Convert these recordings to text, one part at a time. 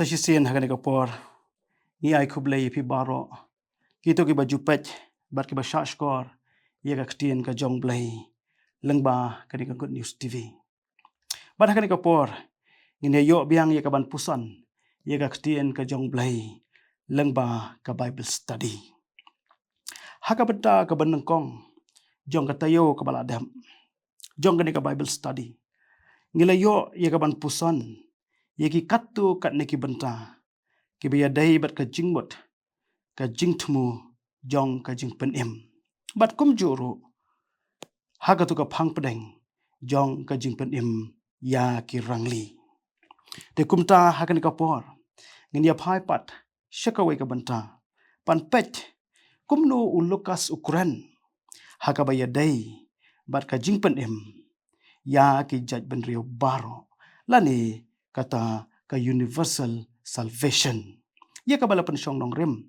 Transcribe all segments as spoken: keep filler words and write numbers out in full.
Sa shisien ha kane ka por, ngi ai khublei ïa phi baroh kito kiba ju peit bad kiba shah shkor ïa ka ktien ka jong U Blei lyngba kane ka Good News T V. Bad ha kane ka por, ngin ïa ïoh biang ïa ka ban puson ïa ka ktien ka jong U Blei lyngba ka Bible study. Ha ka bynta kaba nyngkong jong ka taïew kaba la dep jong kane ka Bible study, ngi la ïoh ïa ka ban puson ïa ki katto katne ki bynta kiba ïadei bad ka jingmut, ka jingthmu jong ka jingpynim, bad kumjuh ruh ha kato ka phang pdeng jong ka jingpynim ïa ki rangli. Te kumta ha kane ka por, ngin ïa phai pat sha kawei ka bynta, ban peit kumno u Lukas u kren ha kaba ïadei bad ka jingpynim ïa ki jaitbynriew baroh, lane kata ka universal salvation, ïa kaba la pynshong nongrim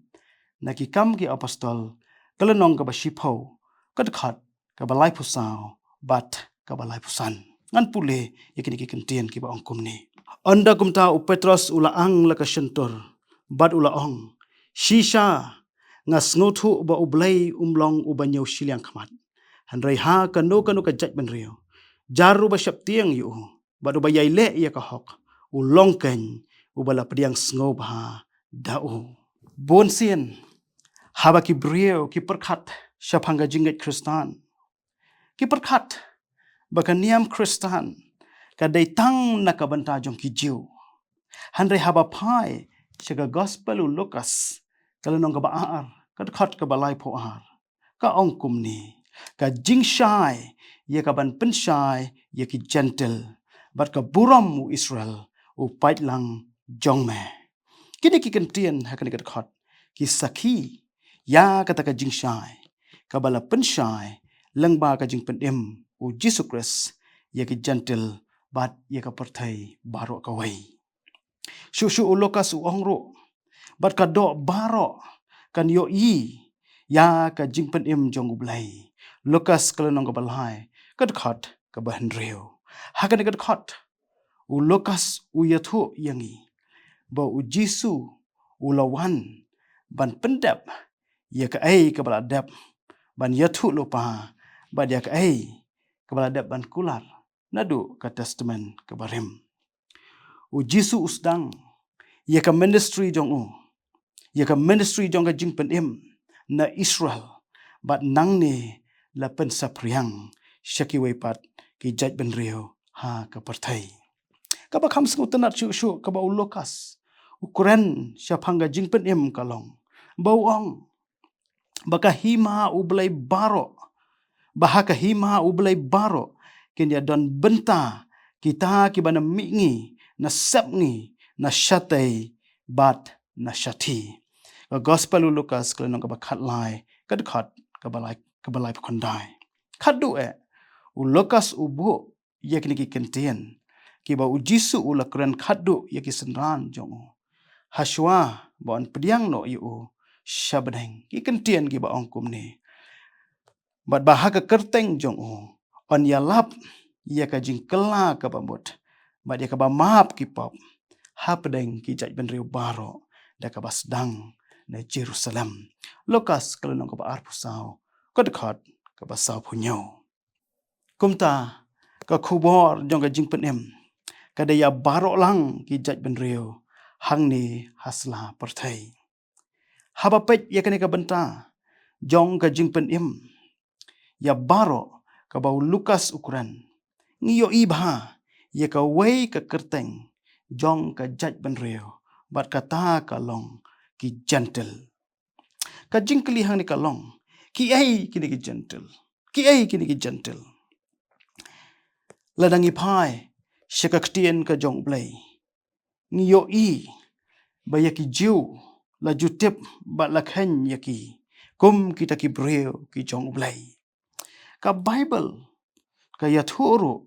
na Ki Kam ki Apostol, ka lynnong kaba shiphew, ka dkhot kaba laiphew saw bad kaba laiphew san. Ngan pule ïa kine ki kyntien kiba ong kumne: Ynda kumta u Petros u la ang la ka shyntur bad u la ong, shisha nga sngewthuh ba U Blei um long uba ñiew shiliang khmat, hynrei ha kano kano ka jaitbynriew, jar uba sheptieng ïa u bad uba ïai leh ïa ka hok, u long kein uba la pdiang sngewbha da u. Bun sien haba ki briew ki pyrkhat shaphang ka jingngeit Khristan, ki pyrkhat ba ka niam Khristan ka dei tang na ka bynta jong ki Jiw. Hynrei haba phai sha ka Gospel u Lukas, ka lynnong kaba ar, ka dkhot kaba laiphew ar, ka ong kumne: Ka jingshai ïa ka ban pynshai ïa ki Jentil, bad ka burom u Israel u paidlang jong me. Kine ki kyntien ha kane ka dkhot ki sakhi ïa kata ka jingshai kaba la pynshai lyngba ka jingpynim u Jisu Khrist ïa ki Jentil bad ïa ka pyrthei baroh kawei. Shuh shuh u Lukas u ong ruh, bad ka doh baroh kan ïohi ïa ka jingpynim jong U Blei. Lukas ka lynnong kaba lai, ka dkhot kaba hynriew. Ha kane ka dkhot, u Lukas u ïathuh ïa ngi ba u Jisu u la wan ban pyndep ïa kaei kaba la dep ban ïathuh lypa, bad ïa kaei kaba la dep ban kular naduh ka Testament kaba rim. U Jisu u sdang ïa ka ministry jong u, ïa ka ministry jong ka jingpynim na Israel, bad nangne la pynsaphriang sha kiwei pat ki jaitbynriew ha ka pyrthei. Kaba kham sngewtynnad shuh shuh kaba u Lukas u kren shaphang ka jingpynim ka long ba u ong ba ka hima U Blei baroh, ba ha ka hima U Blei baroh kin ïa don bynta kita kiba na mihngi, na sepngi, na shatei bad na shathie. Ka Gospel u Lukas ka lynnong kaba khatlai, ka dkhot kaba lai, kaba laiphew khyndai. Khatduh eh u Lukas u buh ïa kine ki kyntien kiba u Jisu u la kren khatduh ïa ki synran jong u, hashwa ba un pdiang noh ïa u sha bneng. Ki kyntien kiba ong kumne: Bad ba ha ka kyrteng jong u un ïalap ïa ka jingkylla kaba mut bad ïa kaba map ki pop hapdeng ki jaitbynriew baroh da kaba sdang na Jerusalem. Lukas ka lynnong kaba arphew saw, ka dkhot kaba sawphew hynñiew. Kumta ka khubor jong ka jingpynim ka dei ïa baroh lang ki jaitbynriew hangne ha sla pyrthei. Haba peit ïa kane ka bynta jong ka jingpynim ïa baroh kaba u Lukas u kren, ngi ïohi bha ïa kawei ka kyrteng jong ka jaitbynriew, bad kata ka long ki Jentil. Ka jingkylli hangne ka long, kiei kine ki Jentil? Kiei kine ki Jentil? Lada ngi phai sha ka ktien ka jong U Blei, ngi ïohi ba ïa ki Jiw la ju tip bad la kheiñ ïa ki kum kita ki briew ki jong U Blei. Ka Baibl ka ïathuh ruh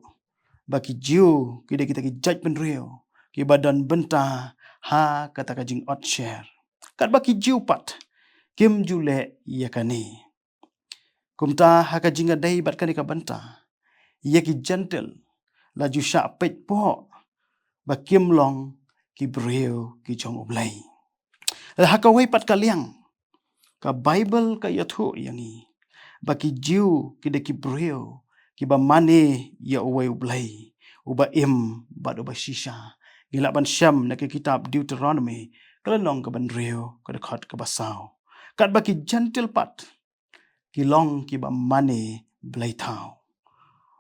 ba ki Jiw ki dei kita ki jaitbynriew kiba don bynta ha kata ka jingot sher, katba ki Jiw pat kim ju leh ïa kane. Kumta ha ka jingïadei bad kane ka bynta, ïa ki Jentil la ju shah peit poh ba kim long ki briew ki jong U Blei. Lada ha kawei pat ka liang, ka Baibl ka ïathuh ïa ngi ba ki Jiw ki dei ki briew kiba mane ïa uwei U Blei uba im bad uba shisha. Ngi lah ban shem na ka kitab Deuteronomy ka lynnong kaba hynriew, ka dkhot kaba saw. Katba ki Jentil pat ki long kiba mane blei thaw.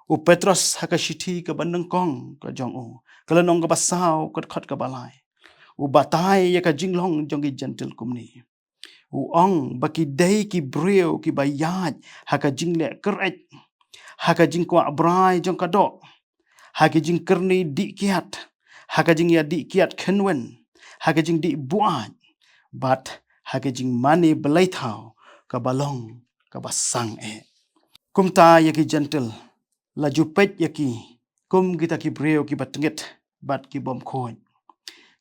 U Petros ha ka shithi kaba nyngkong ka jong u, ka lynnong kaba saw, ka dkhot kaba lai, u batai ïa ka jinglong jong ki Jentil kumne. U ong ba ki dei ki briew kiba ïaid ha ka jingleh kyrhai, ha ka jingkwah brai jong ka doh, ha ka jingkyrni dih kiad, ha ka jingïadih kiad khynwen, ha ka jingdih buaid, bad ha ka jingmane blei thaw kaba long kaba sang eh. Kumta ïa ki Jentil, la ju peit ïa ki kum kita ki briew kiba tngit bad ki bym khuid.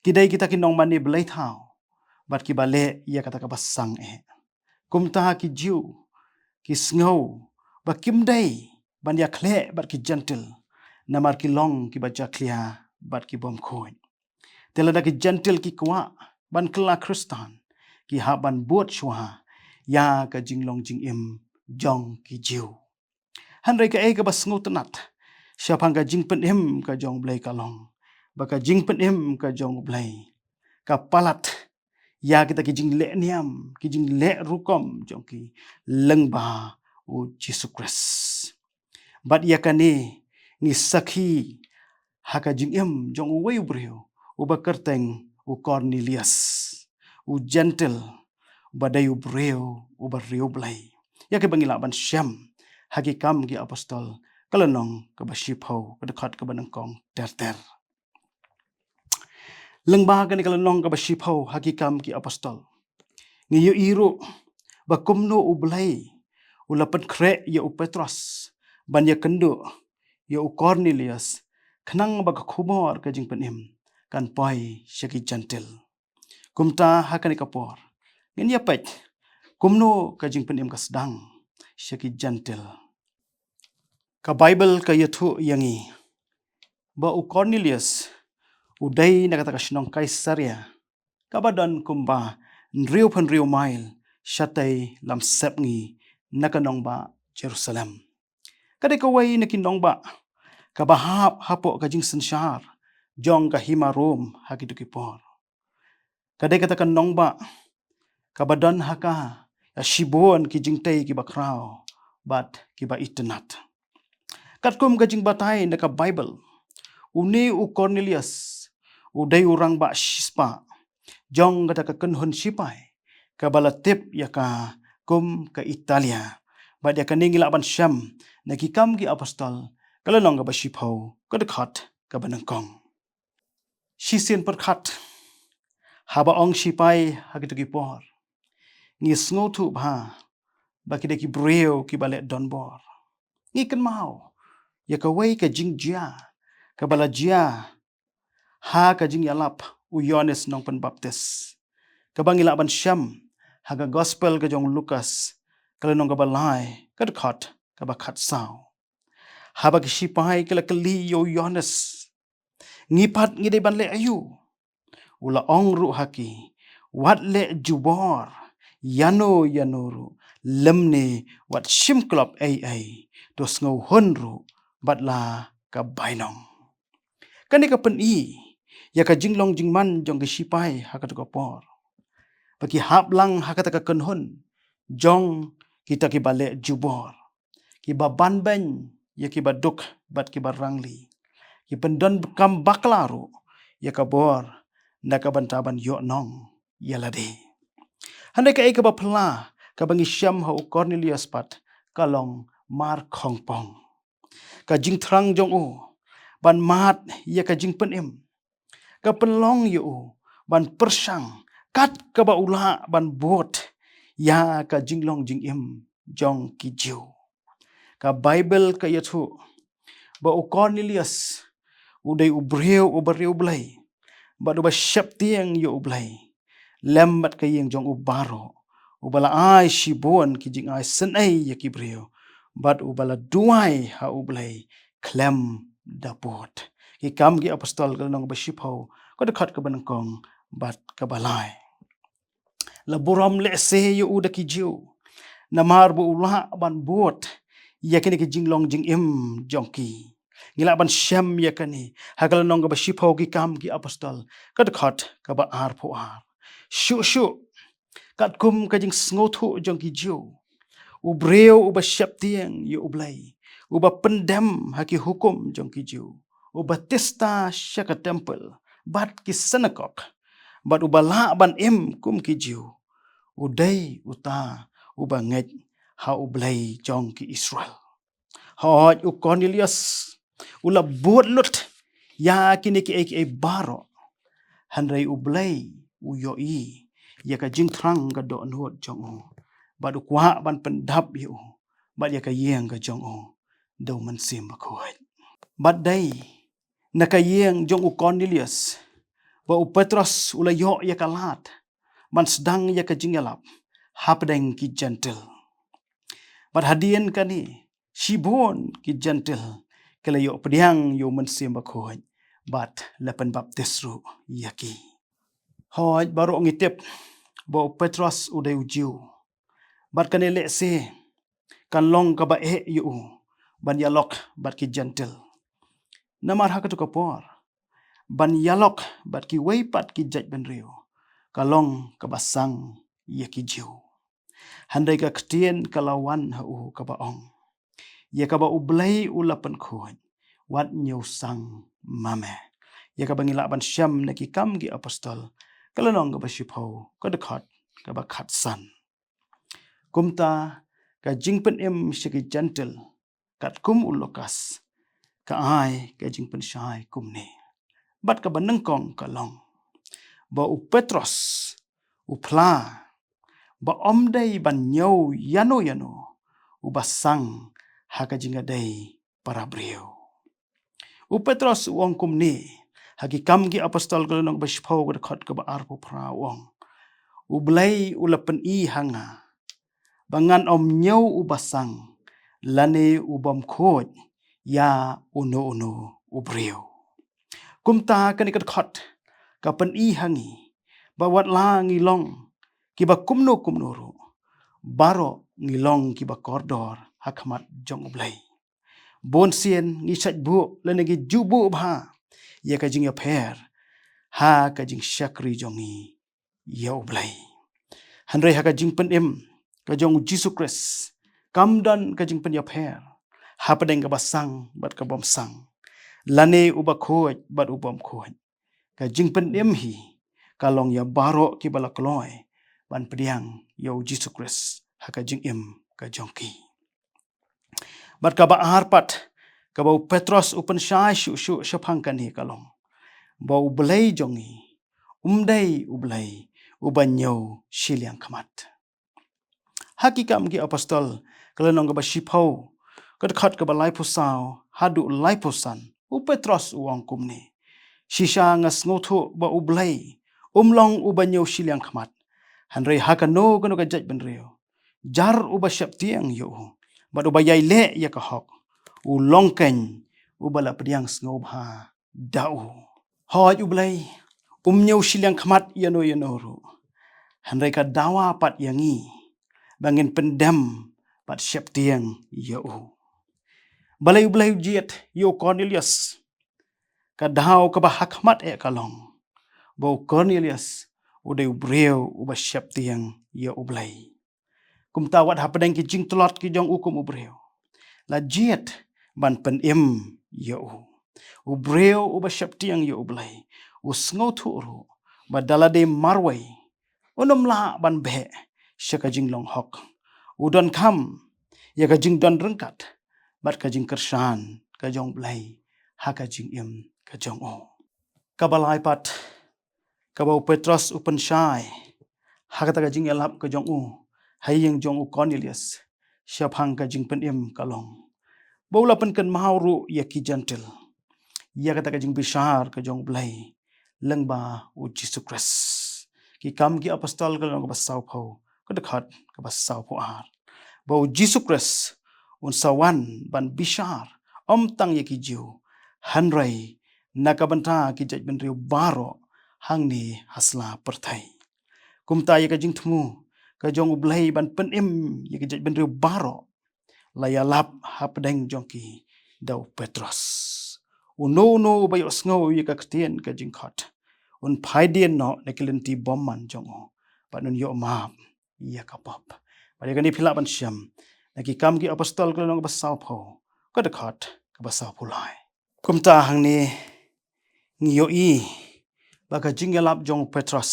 Ki dei kita ki nongmane blei thaw bad kiba leh ïa kata kaba sang eh. Kumta ki Jiw ki sngew ba kim dei ban ïakhleh bad ki Jentil, namar ki long kiba jakhlia bad ki bym khuid. Te lada ki Jentil ki kwah ban kylla Khristan, ki hap ban bud shuwa ïa ka jinglong jingim jong ki Jiw. Hynrei kaei kaba sngewtynnat shaphang ka jingpynim ka jong U Blei ka long ba ka jingpynim ka jong U Blei ka palat ïa kita ki jingleh niam, ki jingleh rukom jong ki lyngba U Jisu Khrist. Bad ïa kane ngi sakhi ha ka jingim jong uwei u briew uba kyrteng u Kornelius, u Jentil, uba dei u briew uba riewblei. Ïa kiba ngi lah ban shem ha Ki Kam ki Apostol, ka lynnong kaba shiphew, ka dkhot kaba nyngkong ter ter. Lyngba kane ka lynnong kaba shiphew ha Ki Kam ki Apostol, ngi ïohi ruh ba kumno U Blei u la pynkhreh ïa u Petros ban ïakynduh ïa u Kornelius, khnang ba ka khubor ka jingpynim kan poi sha ki Jentil. Kumta ha kane ka por, ngin ïa peit kumno ka jingpynim ka sdang sha ki Jentil. Ka Baibl ka ïathuh ïa ngi ba u Kornelius u dei na kata ka shnong Kaisaria, kaba don kumba hynriewphew hynriew mail shatei lamsepngi na ka nongbah Jerusalem. Ka dei kawei na ki nongbah kaba hap hapoh ka jingsynshar jong ka hima Rom ha kito ki por. Ka dei kata ka nongbah kaba don ha ka ïa shibun ki jingtei kiba khraw bad kiba itynnat. Katkum ka jingbatai na ka Baibl, une u Kornelius u dei u rangbah shispah jong kata ka kynhun shipai kaba la tip ïa ka kum ka Italia. Bad ïa kane ngi lah ban shem na Ki Kam ki Apostol, ka lynnong kaba shiphew, ka dkhot kaba nyngkong. Shisien pyrkhat, haba ong shipai ha kito ki por, ngi sngewthuh bha ba ki dei ki briew kiba leh donbor. Ngi kynmaw ïa kawei ka jingjia kaba la jia ha ka jingïalap u Ïoannis Nongpynbaptis, kaba ngi lah ban shem ha ka Gospel ka jong u Lukas, ka lynnong kaba lai, ka dkhot kaba khatsaw. Haba ki shipai ki la kylli ïa u Ïoannis, ngi pat ngi dei ban leh aïu? U la ong ruh ha ki, wat leh jubor ïano ïano ruh, lymne wat shim klop ei ei, to sngewhun ruh bad la ka bainong. Kane ka pyni ïa ka jinglong jingman jong ki shipai ha kata ka por, ba ki hap lang ha kata ka kynhun jong kita kiba leh jubor, kiba banbeiñ ïa kiba duk bad kiba rangli, ki pyndonkam bakla ruh ïa ka bor na ka bynta ban ïoh nong ïa lade. Hynrei kaei kaba phylla kaba ngi shem ha u Kornelius pat ka long markhongpong. Ka jingthrang jong u ban mad ïa ka jingpynim ka pynlong ïa u ban pyrshang kat kaba u lah ban bud ïa ka jinglong jingim jong ki Jiw. Ka Baibl ka ïathuh ba u Kornelius u dei u briew uba riewblei bad uba sheptieng ïa U Blei lem bad ka ïing jong u baroh, uba la ai shibun ki jingai synei ïa ki briew bad uba la duwai ha U Blei khlem da bud. Ki Kam ki Apostol ka lynnong ba shiphew, ka dkhot kaba nyngkong bad kaba lai. La burom lehse ïa u da ki Jiw, namar ba u lah ban bud ïa kine ki jinglong jingim jong ki. Ngi lah ban shem ïa kane ha ka lynnong kaba shiphew Ki Kam ki Apostol, ka dkhot kaba arphew ar. Shuh shuh, katkum ka jingsngewthuh jong ki Jiw, u briew uba sheptieng ïa U Blei, uba pyndem ha ki hukum jong ki Jiw, uba tista sha ka templ bad ki synagog, bad uba lah ban im kum ki Jiw, u dei uta uba ngeit ha U Blei jong ki Israel. Hooid, u Kornelios u la bud lut ïa kine kiei kiei baroh, hynrei U Blei u ïohi ïa ka jingthrang ka dohnud jong u, bad u kwah ban pyndap ïa u bad ïa ka ïing ka jong u da U Mynsiem Bakhuid. Bad dei na ka ïing jong u Kornelios ba u Petros u la ïoh ïa ka lad ban sdang ïa ka jingïalap hapdeng ki Jentil. Bad hadien kane, shibun ki Jentil ki la ïoh pdiang ïa U Mynsiem Bakhuid bad la pynbaptis ruh ïa ki. Hooid, baroh ngi tip ba u Petros u dei u Jiw, bad kane lehse kan long kaba eh ïa u ban ïalok bad ki Jentil. Namar ha katu ka por, ban ïalok bad kiwei pat ki jaitbynriew ka long kaba sang ïa ki Jiw. Hynrei ka ktien ka la wan ha u kaba ong, ïa kaba U Blei u la pynkhuid, wat ñiewsang ma me. Ïa kaba ngi lah ban shem na Ki Kam ki Apostol, ka lynnong kaba shiphew, ka dkhot kaba khatsan. Kumta, ka jingpynim sha ki Jentil katkum u Lukas ka ai ka jingpynshai kumne. Bad kaba nyngkong ka long ba u Petros u phla ba ym dei ban ñiew ïano ïano uba sang ha ka jingïadei para briew. U Petros u ong kumne ha Ki Kam ki Apostol ka lynnong ba shiphew ka dkhot kaba arphew phra, u ong, U Blei u la pyni ha nga ba ngan ym ñiew uba sang lane u bym khuid ïa uno uno u briew. Kumta kane ka dkhot ka pyni ha ngi ba wat la ngi long kiba kumno kumno ruh, baroh ngi long kiba kordor ha khmat jong U Blei. Bun sien ngi shait buh lane ngi ju buh bha ïa ka jingïapher ha ka jingshakri jong ngi ïa U Blei. Hynrei ha ka jingpynim ka jong U Jisu Khrist, kam don ka jingpynïapher hapdeng kaba sang bad ka bym sang, lane uba khuid bad u bym khuid. Ka jingpynim hi ka long ïa baroh kiba la kloi ban pdiang ïa U Jisu Khrist ha ka jingim ka jong ki. Bad kaba ar pat kaba u Petros u pynshai shuh shuh shaphang kane ka long ba U Blei jong ngi um dei U Blei uba ñiew shiliang khmat. Ha Ki Kam ki Apostol ka lynnong kaba shiphew ka dkhot kaba laiphew saw haduh laiphew san, u Petros u ong kumne, shisha nga sngewthuh ba U Blei um long uba ñiew shiliang khmat, hynrei ha kano kano ka jaitbynriew, jar uba sheptieng ïa u bad uba ïai leh ïa ka hok, u long keiñ uba la pdiang sngewbha da u. Hooid, U Blei um ñiew shiliang khmat ïano ïano ruh, hynrei ka dawa pat ïa ngi ba ngin pyndem bad sheptieng ïa u. Balei U Blei u jied ïa u Kornelios? Ka daw kaba ha khmat eh ka long ba u Kornelios u dei u briew uba sheptieng ïa U Blei. Kumta wat hapdeng ki jingtlot ki jong u kum u briew, la jied ban pynim ïa u. U briew uba sheptieng ïa U Blei u sngewthuh ruh ba da lade marwei un ym lah ban beh sha ka jinglong hok. U donkam ïa ka jingdon ryngkat bad ka jingkyrshan ka jong U Blei ha ka jingim ka jong u. Kaba lai pat kaba u Petros u pynshai ha kata ka jingïalap ka jong u ha ïing jong u Kornelios shaphang ka jingpynim ka long ba u la pynkynmaw ruh ïa ki Jentil ïa kata ka jingbishar ka jong U Blei lyngba u Jisu Khrist. Ki Kam ki Apostol ka lynnong kaba sawphew ka dkhot kaba sawphew ar, ba u Jisu Khrist un sa wan ban bishar ym tang ïa ki Jiw, hynrei na ka bynta ki jaitbynriew baroh hangne ha sla pyrthei. Kumta ïa ka jingthmu ka jong U Blei ban pynim ïa ka jaitbynriew baroh la ïalap hapdeng jong ki da u Petros. Uno uno uba ïohsngew ïa ka ktien ka jingkhot un phai dien noh na ki lynti bymman jong u bad un ïoh map ïa ka pop. Bad ïa kane phi lah ban shem na Ki Kam ki Apostol ka lynnong kaba sawphew, ka dkhot kaba sawphew lai. Kumta hangne ngi ïohi ba ka jingïalap jong u Petros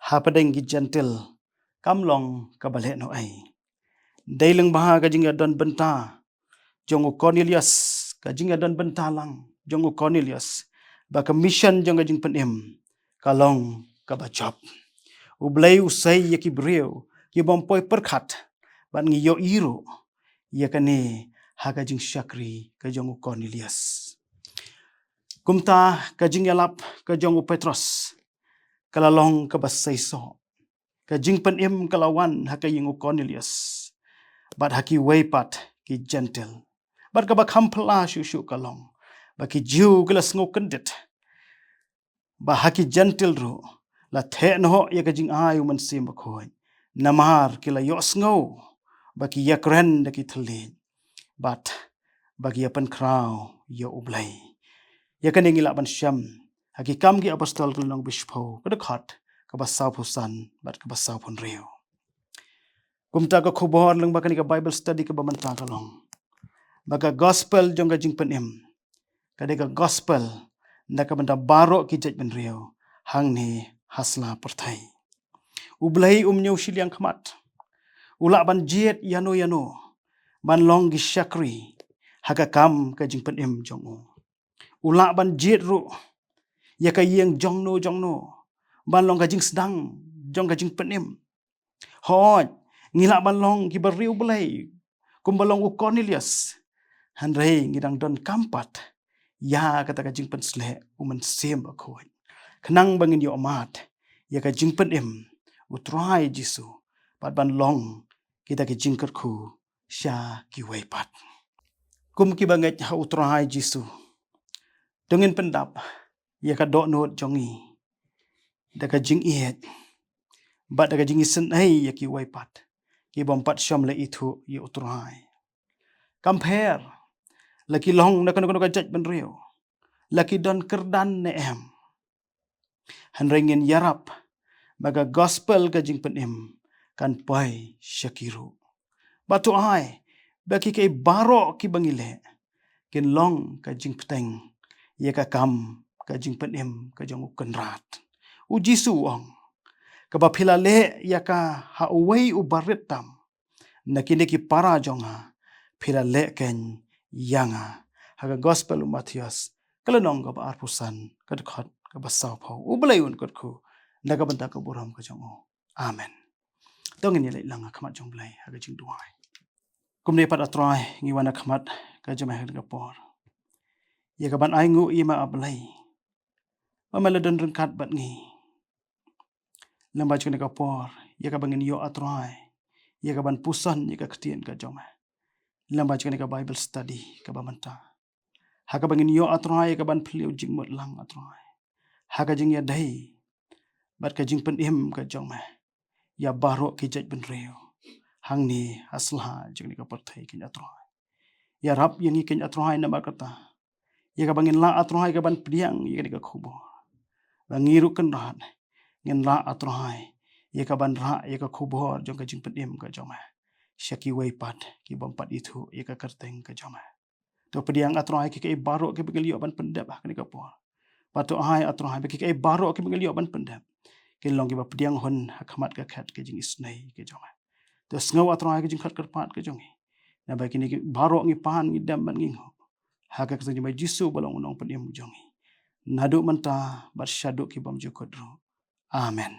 hapdeng ki Jentil kam long kaba lehnohei. Dei lyngba ka jingïadon bynta jong u Kornelius, ka jingïadon bynta lang jong u Kornelius, ba ka mission jong ka jingpynim ka long kaba jop. U Blei u sei ïa ki briew ki bym poi pyrkhat, bad ngi ïohi ruh ïa kane ha ka jingshakri ka jong u Kornelius. Kumta ka jingïalap ka jong u Petros ka la long kaba seisoh. Ka jingpynim ka la wan ha ka ïing u Kornelius bad ha kiwei pat ki Jentil. Bad kaba kham phylla shuh shuh ka long ba ki Jiw ki la sngew kyndit ba ha ki Jentil ruh la theh noh ïa ka jingai u Mynsiem Bakhuid, namar ki la ïohsngew ba ki ïakren da ki thylliej bad ba ki ïapynkhraw ïa U Blei. Ïa kane ngi lah ban shem ha Ki Kam ki Apostol ka lynnong kaba shiphew, ka dkhot kaba sawphew san bad kaba sawphew hynriew. Kumta ka khubor lyngba kane ka Bible study kaba mynta ka long ba ka gospel jong ka jingpynim ka dei ka gospel na ka bynta baroh ki jaitbynriew hangne ha sla pyrthei. U Blei um ñiew shiliang khmat. U lah ban jied ïano ïano ban long ki shakri ha ka kam ka jingpynim jong u. U lah ban jied ruh ïa ka ïing jongno jongno ban long ka jingsdang jong ka jingpynim. Hooid, ngi lah ban long kiba riewblei kumba long u Kornelius. Hynrei ngi dang donkam pat ïa kata ka jingpynsleh u Mynsiem Bakhuid khnang ba ngin ïoh mad ïa ka jingpynim u Trai Jisu bad ban long kita ki jingkyrkhu sha kiwei pat. Kum kiba ngeit ha u Trai Jisu, to ngin pyndap ïa ka dohnud jong ngi da ka jingïeit bad da ka jingisynei ïa kiwei pat ki bym pat shym la ithuh ïa u Trai. Kam pher la ki long na kano kano ka jaitbynriew, la ki don kyrdan ne em, hynrei ngin ïarap ba ka gospel ka jingpynim kan poi sha ki ruh. Bad to ai ba kiei kiei baroh kiba ngi leh kin long ka jingpyrshang ïa ka kam ka jingpynim ka jong u Kynrad. U Jisu u ong, kaba phi la leh ïa ka ha uwei u barit tam na kine ki para jong nga, phi la leh keiñ ïa nga. Ha ka gospel u Mathaios ka lynnong kaba arphew san, ka dkhot kaba sawphew. U Blei un kyrkhu na ka bynta ka burom ka jong u. Amen. To ngin ïaleit lang ha khmat jong u Blei ha ka jingduwai. Kumne pat, A Trai, ngi wan ha khmat ka jong me ha kane ka por ïa kaban ainguh ïa me, A Blei, ba me la don ryngkat bad ngi. Lyngba jong kane ka por ïa kaba ngin ïoh, A Trai, ïa kaban puson ïa ka ktien ka jong me. Lyngba jong kane ka Bible study kaba mynta, ha kaba ngin ïoh, A Trai, ïa kaban phylliew jingmut lang, A Trai, ha ka jingïadei bad ka jingpynim ka jong me ïa baroh ki jaitbynriew hangne ha sla jong kane ka pyrthei keiñ, A Trai. Ïarap ïa ngi keiñ, A Trai, namar kata ïa kaba ngin lah, A Trai, kaban pdiang ïa kane ka khubor, ba ngi ruh Kynrad ngin lah, A Trai, ïa kaban rah ïa ka khubor jong ka jingpynim ka jong me sha kiwei pat ki bym pat ithuh ïa ka kyrteng ka jong me. To pdiang, A Trai, kiei kiei baroh kiba ngi la ïoh ban pyndep ha kane ka por. Bad to ai, A Trai, ba kiei kiei baroh kiba ngi la ïoh ban pyndep kin long kiba pdiang hun ha khmat ka khet ka jingisynei ka jong me. To sngew, A Trai, ka jingkhot kyrpad ka jong ngi, naba kine ki baroh ngi pan, ngi dem bad ngi nguh ha ka kyrteng jong me Jisu ba long u Nongpynim jong ngi, naduh mynta bad shaduh ki bymjukut ruh. Amen.